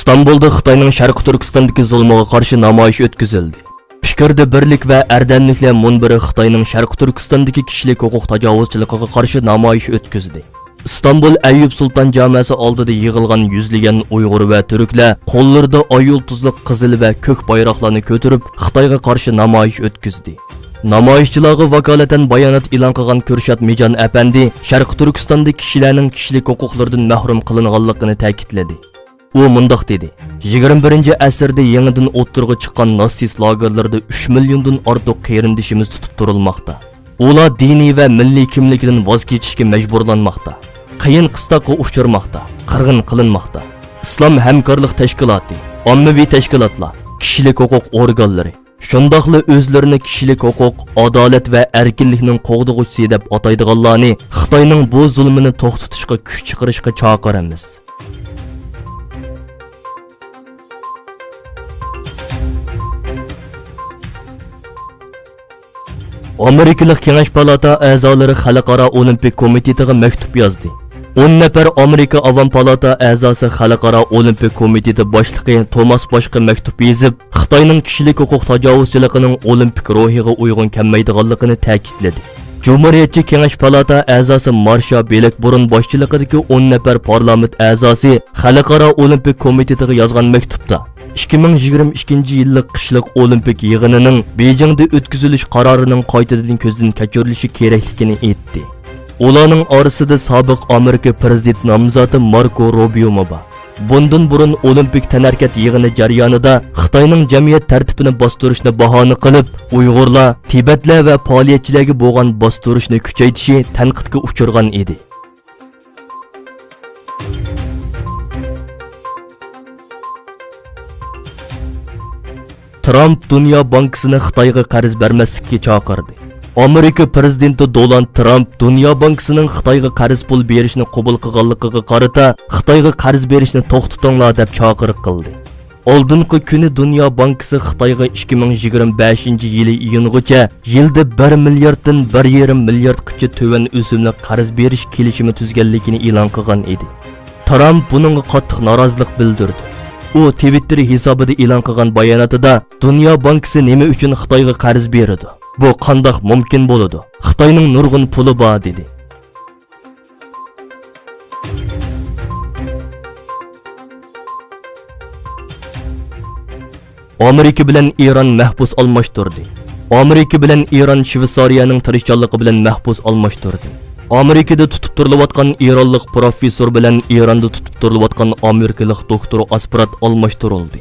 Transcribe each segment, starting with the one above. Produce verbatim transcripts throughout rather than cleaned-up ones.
ئىستانبۇلدا خىتاينىڭ شەرقىي تۈركىستاندىكى زۇلمىغا قارشى نامايىش ئۆتكۈزۈلدى. پىكىردە بىرلىك ۋە ئەردەملىكلەر مۇنبىرى خىتاينىڭ شەرقىي تۈركىستاندىكى كىشىلىك ھوقۇق تاجاۋۇزچىلىقىغا قارشى نامايىش ئۆتكۈزدى. ئىستانبۇل ئەييۇب سۇلتان جامەسى ئالدىدا يىغىلغان يۈزلىگەن ئۇيغۇر ۋە تۈركلەر قوللىرىدا ئاي يۇلتۇزلۇق قىزىل ۋە كۆك بايراقلارنى كۆتۈرۈپ، خىتايغا قارشى نامايىش ئۆتكۈزدى. نامايىشچىلارغا ۋاكالىتەن بايانات ئېلان قىلغان كۈرشات مىجان ئەپەندى شەرقىي تۈركىستاندا كىشىلەرنىڭ كىشىلىك ھوقۇقلىرىدىن مەھرۇم قىلىنغانلىقىنى تەكىتلىدى. ئۇ مۇنداق دېدى: «يىگىرمە بىرىنچى ئەسىردە يېڭىدىن ئوتتۇرىغا چىققان ناتسىست لاگېرلىرىدا ئۈچ مىليوندىن ئارتۇق قېرىندىشىمىز تۇتۇپ تۇرۇلماقتا. ئۇلار دىنىي ۋە مىللىي كىملىكىدىن ۋاز كېچىشكە مەجبۇرلانماقتا، قىيىن قىستاققا ئۇچرىماقتا، قىرغىن قىلىنماقتا. ئىسلام ھەمكارلىق تەشكىلاتى، ئاممىۋى تەشكىلاتلار، كىشىلىك ھوقۇق ئورگانلىرى، شۇنداقلا ئۆزلىرىنى كىشىلىك ھوقۇق، ئادالەت ۋە ئەركىنلىكنىڭ قوغدىغۇچىسى دەپ ئاتايدىغانلارنى خىتاينىڭ بۇ زۇلمىنى توختىتىشقا كۈچ چىقىرىشقا چاقىرىمىز.» ئامېرىكىلىق كېڭەش پالاتا ئەزالىرى خەلقئارا ئولىمپىك كومىتېتىغا مەكتۇپ يازدى. ئون نەپەر ئامېرىكا ئاۋام پالاتا ئەزاسى خەلقئارا ئولىمپىك كومىتېتى باشلىقى توماس باخقا مەكتۇپ يېزىپ، خىتاينىڭ كىشىلىك ھوقۇق تاجاۋۇزچىلىقىنىڭ ئولىمپىك روھىغا ئۇيغۇن كەلمەيدىغانلىقىنى تەكىتلىدى. جۇمھۇرىيەتچى كېڭەش پالاتا ئەزاسى مارشا بېلەكبۇرۇن باشچىلىقىدىكى ئون نەپەر پارلامېنت ئەزاسى خەلقئارا ئولىمپىك كومىتېتىغا يازغان مەكتۇپتا، ئىككى مىڭ يىگىرمە ئىككىنچى يىللىق قىشلىق ئولىمپىك يىغىنىنىڭ بېيجىڭدا ئۆتكۈزۈلۈش قارارىنىڭ قايتىدىن كۆزدىن كەچۈرۈلۈشى كېرەكلىكىنى ئېيتتى. ئۇلارنىڭ ئارىسىدا سابىق ئامېرىكا پىرېزىدېنت نامزاتى ماركو روبىيومۇ بار. بۇندىن بۇرۇن ئولىمپىك تەنھەرىكەت يىغىنى جەريانىدا خىتاينىڭ جەمئىيەت تەرتىپىنى باستۇرۇشنى باھانە قىلىپ، ئۇيغۇرلار، تىبەتلەر ۋە پائالىيەتچىلەرگە بولغان باستۇرۇشنى كۈچەيتىشى تەنقىدكە ئۇچرىغان ئىدى. ترامپ دۇنيا بانكىسىنى خىتايغا قەرز بەرمەسلىككە چاقىردى. ئامېرىكا پىرېزىدېنتى دونالد ترامپ دۇنيا بانكىسىنىڭ خىتايغا قەرز پۇل بېرىشنى قوبۇل قىلغانلىقىغا قارىتا، خىتايغا قەرز بېرىشنى توختىتىڭلار دەپ چاقىرىق قىلدى. ئالدىنقى كۈنى دۇنيا بانكىسى خىتايغا ئىككى مىڭ يىگىرمە بەشىنچى يىلى ئىيۇنغىچە يىلدا بىر مىلياردتىن بىر يېرىم مىلياردقىچە تۆۋەن ئۆسۈملۈك قەرز بېرىش كېلىشىمى تۈزگەنلىكىنى ئېلان قىلغان ئىدى. ترامپ بۇنىڭغا قاتتىق نارازىلىق بىلدۈردى. ئۇ تىۋىتتېر ھېسابىدا ئېلان قىلغان باياناتىدا، «دۇنيا بانكىسى نېمە ئۈچۈن خىتايغا قەرز بېرىدۇ؟ بۇ قانداق مۇمكىن بولىدۇ؟ خىتاينىڭ نۇرغۇن پۇلى بار» دېدى. ئامېرىكا بىلەن ئىران مەھبۇس ئالماشتۇردى. ئامېرىكا بىلەن ئىران شۋېتسارىيەنىڭ تىرىشچانلىقى بىلەن مەھبۇس ئالماشتۇردى. ئامېرىكىدا تۇتۇپ تۇرۇلۇۋاتقان ئىرانلىق پروفېسسور بىلەن ئىراندا تۇتۇپ تۇرۇلۇۋاتقان ئامېرىكىلىق دوكتور ئاسپىرات ئالماشتۇرۇلدى.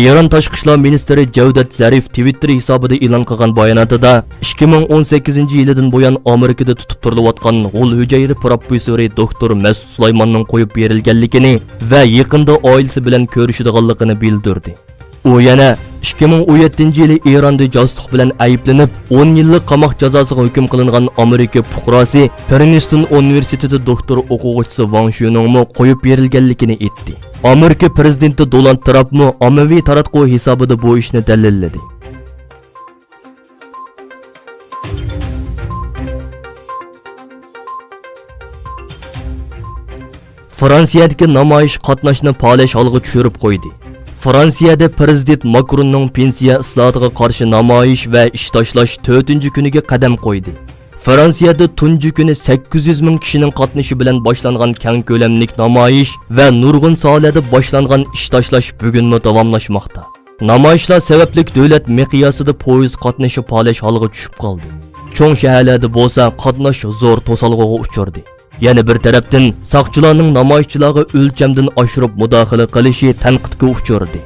ئىران تاشقى ئىشلار مىنىستىرى جەۋدەت زەرىف تىۋىتتېر ھېسابىدا ئېلان قىلغان باياناتىدا، ئىككى مىڭ ئون سەككىزىنچى يىلىدىن بۇيان ئامېرىكىدا تۇتۇپ تۇرۇلۇۋاتقان غول ھۈجەيرە پروفېسسورى دوكتور مەسۇد سۇلايماننىڭ قويۇپ بېرىلگەنلىكىنى ۋە يېقىندا ئائىلىسى بىلەن كۆرۈشىدىغانلىقىنى بىلدۈردى. ئۇ يەنە ئىككى مىڭ ئون يەتتىنچى يىلى ئىراندا جاسۇسلۇق بىلەن ئەيىبلىنىپ، ئون يىللىق قاماق جازاسىغا ھۆكۈم قىلىنغان ئامېرىكا پۇقراسى، پرىنستون ئۇنىۋېرسىتېتى دوكتور ئوقۇغۇچىسى ۋاڭ شۈنىڭمۇ قويۇپ بېرىلگەنلىكىنى ئېيتتى. ئامېرىكا پىرېزىدېنتى دونالد ترامپمۇ ئاممىۋى تاراتقۇ ھېسابىدا بۇ ئىشنى دەلىللىدى. فرانسىيەدىكى نامايىش قاتناشنى پالەچ ھالغا چۈشۈرۈپ قويدى. فرانسىيەدە پىرېزىدېنت ماكروننىڭ پېنسىيە ئىسلاھاتىغا قارشى نامايىش ۋە ئىش تاشلاش تۆتىنچى كۈنىگە قەدەم قويدى. فرانسىيەدە تۇنجى كۈنى سەككىز يۈز مىڭ كىشىنىڭ قاتنىشى بىلەن باشلانغان كەڭ كۆلەملىك نامايىش ۋە نۇرغۇن ساھەلەردە باشلانغان ئىش تاشلاش بۈگۈنمۇ داۋاملاشماقتا. نامايىشلار سەۋەبلىك دۆلەت مىقياسىدا پويىز قاتنىشى پالەچ ھالغا چۈشۈپ قالدى. چوڭ شەھەرلەردە بولسا قاتناش زور توسالغۇغا ئۇچرىدى. يەنە بىر تەرەپتىن، ساقچىلارنىڭ نامايىشچىلارغا ئۆلچەمدىن ئاشۇرۇپ مۇداخىلە قىلىشى تەنقىدكە ئۇچرىدى.